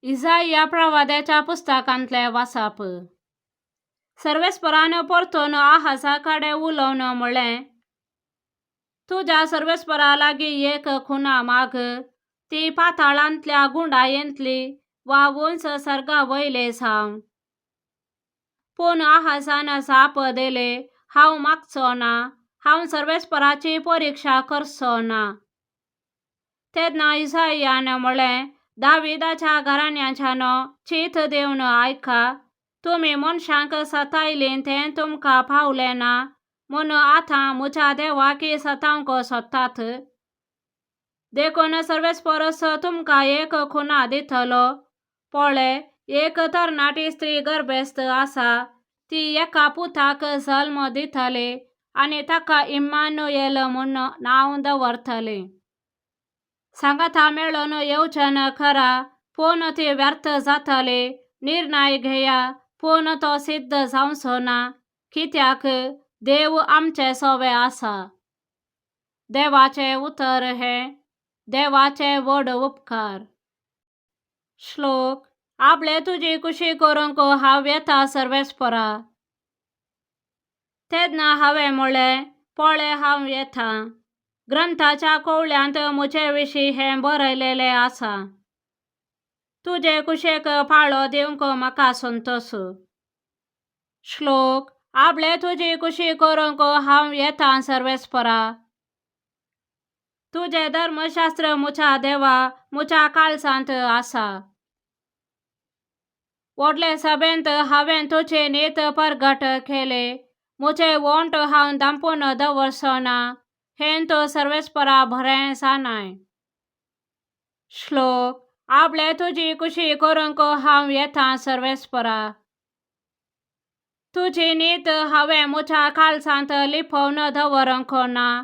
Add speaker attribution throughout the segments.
Speaker 1: इजाइया प्रवाद्याच्या पुस्तकांतलें वाचप. सर्वेस्परान परतून आहाजा कडेन उलोवन म्हळें, तुज्या सर्वेस्परा लागीं एक खुना माग, ती पाताळांतल्या गुंडायेंतली वा उंच सर्गा वयली जावं. पूण आहाजान जाप दिली, हांव मागचो ना, हांव सर्वेस्पराची परिक्षा करचो ना. तेन्ना इजाइयान म्हळें, दाविदाच्या घराण्याच्यानो चीत दिवन आयका, तुमी मनशांक सतायलीं तें तुमकां पावलें ना म्हूण आतां म्हज्या देवाकी सतावंक सोदतात. देखून सर्वेस्परस तुमकां एक खुना दितलो. पळय, एक तरणाटी स्त्री गर्भेस्त आसा, ती एका पुताक जल्म दितली आनी ताका इम्मानुएल म्हूण नांव दवरतली. सांगाता मेळून येवजण करा, पूण ती व्यर्थ जातली. निर्णय घेया, पूण तो सिद्ध जावचो ना, कित्याक देव आमचे सोवे आसा. देवाचें उतर हें. देवाचे व्हड उपकार. श्लोक. आपले तुजी खुशी करूंक हांव येता सर्वेस्परा. तेन्ना हांवें म्हळें, पळय हांव येता, ग्रंथाच्या कोवळ्यांत म्हजे विशीं हें बरयलेलें आसा. तुजे कुशेक पाळो दिवंक म्हाका संतोश. श्लोक. आपले तुजी खुशी करूंक हांव येता सर्वेस्परा. तुजें धर्मशास्त्र म्हज्या देवा म्हज्या काळजांत आसा. व्हडले सभेंत हांवें तुजी नीत परगट केली, म्हजे ओंठ हांव धांपून दवरचो ना, हें तूं सर्वेस्परा बरें जाणाय. श्लोक. आपले तुजी खुशी करूंक हांव येता सर्वेस्परा. तुजी नीत हांवें म्हज्या काळजांत लिपोवन दवरूंक ना.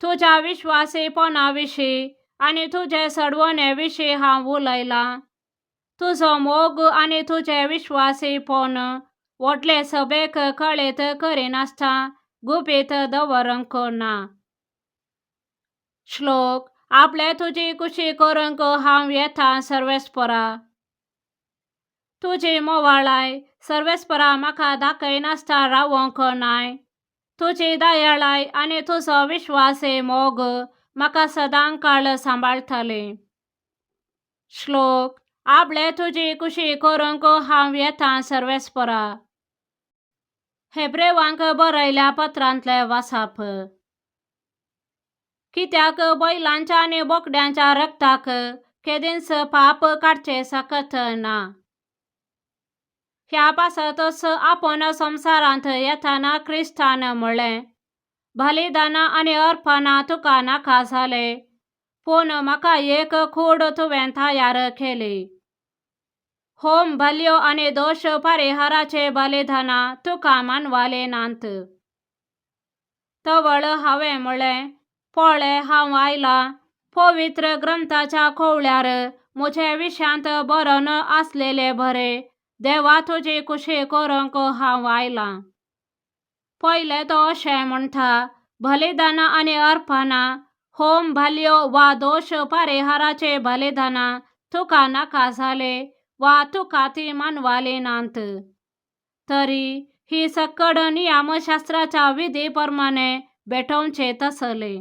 Speaker 1: तुज्या विश्वासीपणा विशीं आनी तुजे सडवणे विशीं हांव उलयलां. तुजो मोग आनी तुजें विश्वासीपण व्हडले सभेक कळीत करिनासतना गुपीत दवरूंक ना. श्लोक. आपले तुजी खुशी करूंक हांव येता सर्वेस्परा. तुजी मोवाळाय सर्वेस्परा म्हाका दाखयनासतना रावंक नाय. तुजी दयाळाय आनी तुजो विश्वासी मोग म्हाका सदांकाळ सांबाळटली. श्लोक. आपले तुजी खुशी करूंक हांव येता सर्वेस्परा. हेब्रेवांक बरयल्या पत्रांतलें वाचप. कित्याक बैलांच्या आनी बोकड्यांच्या रक्ताक केदींच पाप काडचें सकत ना. ह्या पासतच आपूण संवसारांत येतना क्रिस्तान म्हळें, बलिदानां आनी अर्पणां तुका नाका जालें, पूण म्हाका एक कूड तुवें तयार केली. होम बल्यो आनी दोश परिहाराचे बलिदानां तुका मानवलीं नात. तवळ हांवें म्हळें, पळय हांव आयलां, पवित्र ग्रंथाच्या कोवळ्यार म्हजे विशांत बरोवन आसलेले बरें, देवा तुजी खुशी करूंक हांव आयलां. पयलें तो अशें म्हणटा, बलिदानां आनी अर्पणां, होम बल्यो वा दोश परिहाराचे बलिदानां तुका नाका जालें वा तुका ती मानवली नात. तरी ही सकड नियमशास्त्राच्या विधी प्रमाणे भेटोवचे तसले.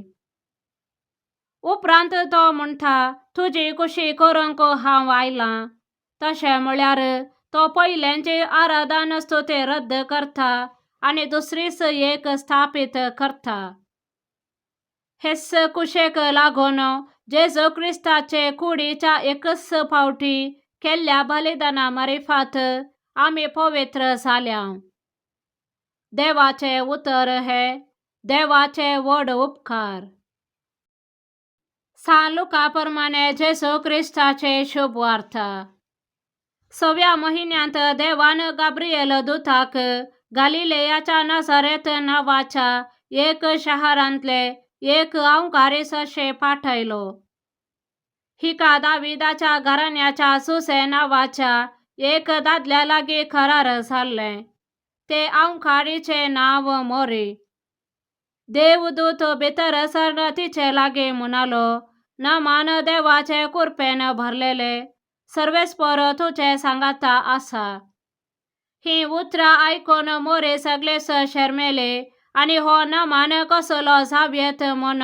Speaker 1: उपरांत तो म्हणटा, तुजी खुशी करूंक हांव आयलां. तशें म्हळ्यार तो पयल्यांची आराधन स्तुती रद्द करता आनी दुसरीच एक स्थापीत करता. हेच कुशेक लागून जेजू क्रिस्ताचे कुडीच्या एकच फावटी केल्ल्या बलिदाना मारिफात आमी पवित्र जाल्या. देवाचें उतर हें. देवाचे व्हड उपकार. सान लुका प्रमाणे जेजू क्रिस्ताचे शुभवार्ता. सव्या म्हयन्यांत देवान गाब्रिएल दुताक गालिलेयाच्या नाझारेत नांवाच्या एक शहरांतले एक अंवकारीस अशें पाठयलो. हिका दाविदाच्या घराण्याच्या सुसे नांवाच्या एक दादल्या लागीं करार जाल्लें. ते अंवकारीचें नांव मोरी. देवदूत भितर सरन तिचे लागीं म्हणालो, नमान देवाचे कुरपेन भरलेले, सर्वेस्पर तुजे सांगाता आसा. हीं उतरां आयकून मोरी सगळेच शेरमेले आनी हो नमान कसलो जावयेत म्हूण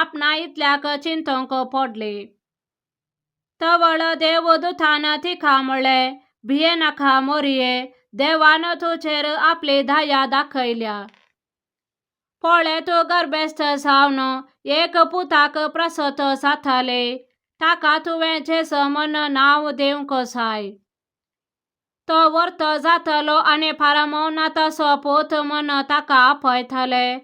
Speaker 1: आपणा इतल्याक चिंतूंक पडली. तवळ देवदुतान तिका म्हळें, भियेनाका मोरये, देवान तुजेर आपली दया दाखयल्या. पळय, तूं गर्भेस्त जावन एक पुताक प्रसूत जातली, ताका तुवें जेजू म्हूण नांव दिवंक जाय. तो व्हर्तो जातलो आनी परमोन्नताचो पूत म्हूण ताका आपयतले.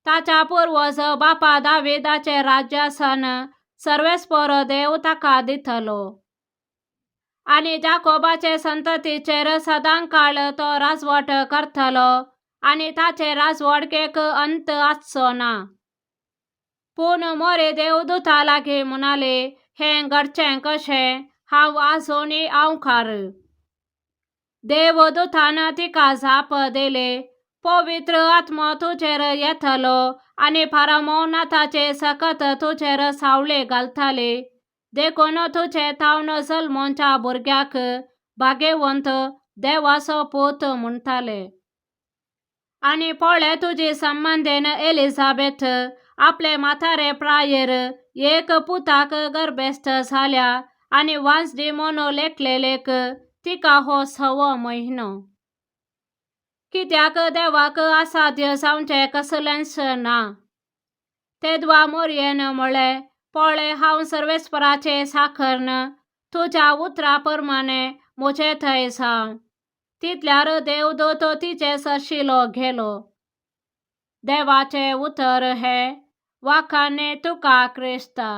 Speaker 1: ताच्या पुर्वज बापा दाविदाचें राज्यासन सर्वेस्पर देव ताका दितलो. आनी जाकोबाचे संततीचेर सदांकाळ तो राजवट करतलो आनी ताचे राजवटकेक अंत आसचो ना. पूण मोरी देवदुता लागीं म्हणाली, हें घडचें कशें? हांव आजुनूय आंवकार. देवदुतान तिका जाप दिली, पवित्र आत्मो तुजेर येतलो आनी परमोन्नताची सकत तुजेर सावळी घालतली, देखून तुजे थावन जल्मच्या भुरग्याक भाग्यवंत, देवाचो पूत म्हणटले. आनी पळय, तुजी संबंदीन एलिझाबेथ आपले म्हातारे प्रायेर एक पुताक गर्भेस्त जाल्या आनी वांजडी म्हूण लेखलेलेक तिका हो सवो म्हयनो. कित्याक देवाक असाध्य जावचें कसलेंच ना. तेदवा मोरयेन म्हळें, पळय, हांव सर्वेस्पराचें चाकन्न, तुज्या उतरा प्रमाणें म्हजें थंय जावं. तितल्यार देवदूत तिचे सरशिलो गेलो. देवाचें उतर हें. वाखाणणी तुका क्रिस्ता.